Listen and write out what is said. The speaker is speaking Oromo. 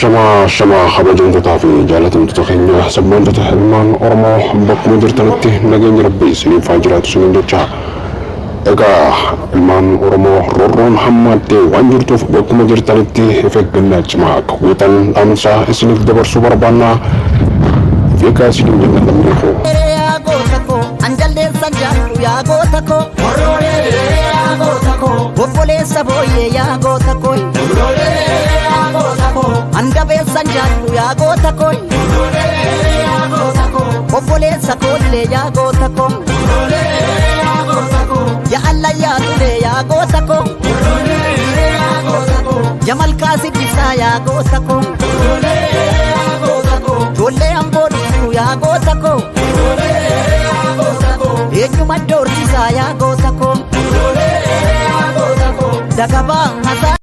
Ashamaa ashamaa, kabajamtootaa fi jaalatamtoota keenya sabboontota ilmaan Oromoo, bakkuma jirtanitti nageenya Rabbii isiniif haa jiraatu isiniin jecha. Egaa ilmaan Oromoo, roorroon hammaattee waan jirtuuf bakkuma jirtanitti of eeggannaa cimaa akka gootan dhaamsa isiniif dabarsuu barbaanna. Of eegaa isiniin jenna, lammii koo. Yaa goota koo, anjalleessan jaallu, yaa goota koo, yaa goota koo, obboleessa booyyee, yaa goota koo, yaa goota koo, hangabeessan jaallu, yaa goota koo, yaa goota koo, obboleessa koollee, yaa goota koo, yaa goota koo, yaa allayyaa tulee, yaa goota koo, yaa goota koo, jamalkaa siddisaa, yaa goota koo, yaa goota koo, ijoollee amboo dhuftu, yaa goota koo. Eenyuma doorsisaa, yaa goota koo, dagabaa mataa.